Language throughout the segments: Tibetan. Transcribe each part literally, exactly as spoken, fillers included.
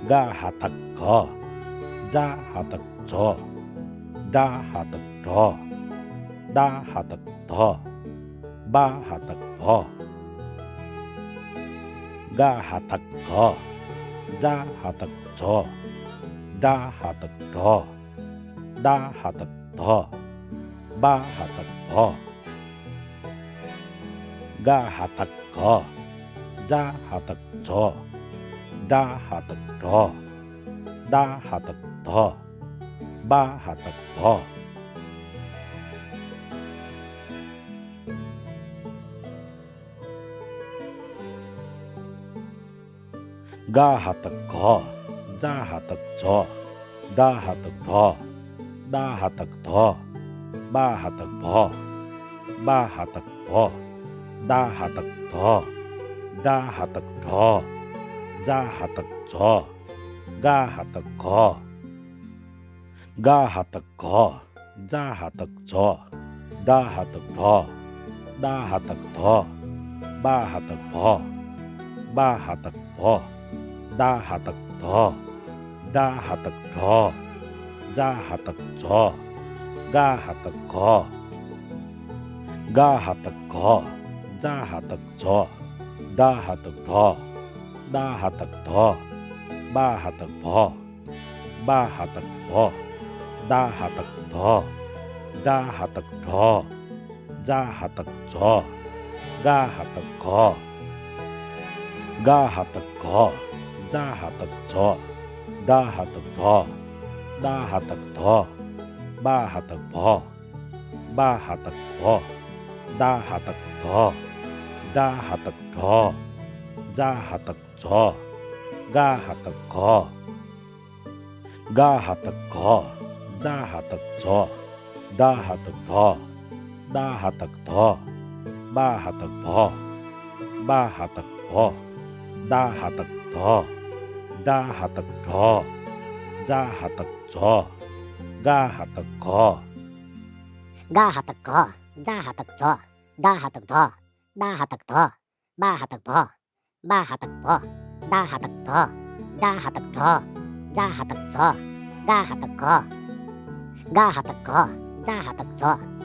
ག་ཧ་བཏགས་གྷ། ཛ་ཧ་བཏགས་ཛྷ། ཌ་ཧ་བཏགས་ཌྷ། ད་ཧ་བཏགས་དྷ། བ་ཧ་བཏགས་བྷ། ག་ཧ་བཏགས་གྷ། ཛ་ཧ་བཏགས་ཛྷ། ཌ་ཧ་བཏགས་ཌྷ། ད་ཧ་བཏགས་དྷ། བ་ཧ་བཏགས་བྷ། ག་ཧ་བཏགས་གྷ། ཛ་ཧ་བཏགས་ཛྷ། ཌ་ཧ་བཏགས་ཌྷ། ད་ཧ་བཏགས་དྷ། བ་ཧ་བཏགས་བྷ། ག་ཧ་བཏགས་གྷ། ཛ་ཧ་བཏགས་ཛྷ། ཌ་ཧ་བཏགས་ཌྷ། ད་ཧ་བཏགས་དྷ། བ་ཧ་བཏགས་བྷ། བ་ཧ་བཏགས་བྷ། ད་ཧ་བཏགས་དྷ། ཌ་ཧ་བཏགས་ཌྷ། ཛ་ཧ་བཏགས་ཛྷ། ག་ཧ་བཏགས་གྷ། ག་ཧ་བཏགས་གྷ། ཛ་ཧ་བཏགས་ཛྷ། ཌ་ཧ་བཏགས་ཌྷ། ད་ཧ་བཏགས་དྷ། བ་ཧ་བཏགས་བྷ། བ་ཧ་བཏགས་བྷ། ད་ཧ་བཏགས་དྷ། ཌ་ཧ་བཏགས་ཌྷ། ཛ་ཧ་བཏགས་ཛྷ། ག་ཧ་བཏགས་གྷ། ག་ཧ་བཏགས་གྷ། ཛ་ཧ་བཏགས་ཛྷ། ཌ་ཧ་བཏགས་ཌྷ། ད་ཧ་བཏགས་དྷ། བ་ཧ་བཏགས་བྷ། བ་ཧ་བཏགས་བྷ། ད་ཧ་བཏགས་དྷ། ཌ་ཧ་བཏགས་ཌྷ། ཛ་ཧ་བཏགས་ཛྷ། ག་ཧ་བཏགས་གྷ། ག་ཧ་བཏགས་གྷ། ཛ་ཧ་བཏགས་ཛྷ། ཌ་ཧ་བཏགས་ཌྷ། ད་ཧ་བཏགས་དྷ། བ་ཧ་བཏགས་བྷ། བ་ཧ་བཏགས་བྷ། ད་ཧ་བཏགས་དྷ། ཌ་ཧ་བཏགས་ཌྷ། ཛ་ཧ་བཏགས་ཛྷ། ག་ཧ་བཏགས་གྷ། ག་ཧ་བཏགས་གྷ། ཛ་ཧ་བཏགས་ཛྷ། ཌ་ཧ་བཏགས་ཌྷ། ད་ཧ་བཏགས་དྷ། བ་ཧ་བཏགས་བྷ། བ་ཧ་བཏགས་བྷ། ད་ཧ་བཏགས་དྷ། ཌ་ཧ་བཏགས་ཌྷ། ཛ་ཧ་བཏགས་ཛྷ། ག་ཧ་བཏགས་གྷ། ག་ཧ་བཏགས་གྷ། ཛ་ཧ་བཏགས་ཛྷ། ཌ་ཧ་བཏགས་ཌྷ། ད་ཧ་བཏགས་དྷ། བ་ཧ་བཏགས་བྷ། བ་ཧ་བཏགས་བྷ། ད་ཧ་བཏགས་དྷ། ཌ་ཧ་བཏགས་དྷ། ཛ་ཧ་བཏགས་ཛྷ། ག་ཧ་བཏགས་གྷ། ག་ཧ་བཏགས་གྷ། ཛ་ཧ་བཏགས་ཛྷ། ཌ་ཧ་བཏགས་ཌྷ།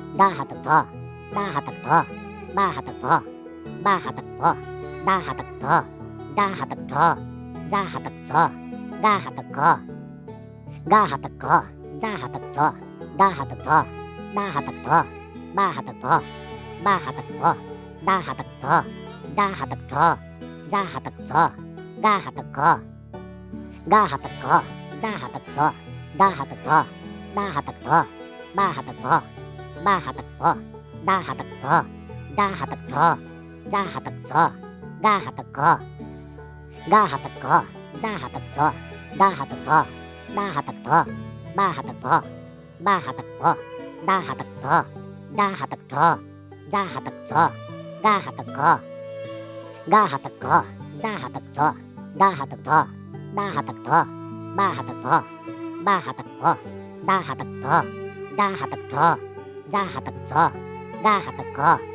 ད་ཧ་བཏགས་དྷ། བ་ཧ་བཏགས་བྷ། བ་ཧ་བཏགས་བྷ། ད་ཧ་བཏགས་དྷ། ཌ་ཧ་བཏགས་ཌྷ། ཛ་ཧ་བཏགས་ཛྷ། ག་ཧ་བཏགས་གྷ། ག་ཧ་བཏགས་གྷ། ཛ་ཧ་བཏགས་ཛྷ། ཌ་ཧ་བཏགས་ཌྷ། ད་ཧ་བཏགས་དྷ། བ་ཧ་བཏགས་བྷ། བ་ཧ་བཏགས་བྷ། ད་ཧ་བཏགས་དྷ། ཌ་ཧ་བཏགས་ཌྷ། ཛ་ཧ་བཏགས་ཛྷ། ག་ཧ་བཏགས་གྷ། ག་ཧ་བཏགས་གྷ། ཛ་ཧ་བཏགས་ཛྷ། ཌ་ཧ་བཏགས་ཌྷ། ད་ཧ་བཏགས་དྷ། བ་ཧ་བཏགས་བྷ། བ་ཧ་བཏགས་བྷ། ད་ཧ་བཏགས་དྷ། ཌ་ཧ་བཏགས་ཌྷ། ཛ་ཧ་བཏགས་ཛྷ། ག་ཧ་བཏགས་གྷ། ག་ཧ་བཏགས་གྷ། ཛ་ཧ་བཏགས་ཛྷ། ཌ་ཧ་བཏགས་ཌྷ། ད་ཧ་བཏགས་དྷ། བ་ཧ་བཏགས་བྷ། བ་ཧ་བཏགས་བྷ། ད་ཧ་བཏགས་དྷ། ཌ་ཧ་བཏགས་ཌྷ། ཛ་ཧ་བཏགས་ཛྷ། ག་ཧ་བཏགས་གྷ། ག་ཧ་བཏགས་གྷ། ཛ་ཧ་བཏགས་ཛྷ། ཌ་ཧ་བཏགས་ཌྷ། ད་ཧ་བཏགས་དྷ། བ་ཧ་བཏགས་བྷ། བ་ཧ་བཏགས་བྷ། ད་ཧ་བཏགས་དྷ། ཌ་ཧ་བཏགས་ཌྷ། ཛ་ཧ་བཏགས་ཛྷ། ག་ཧ་བཏགས་གྷ།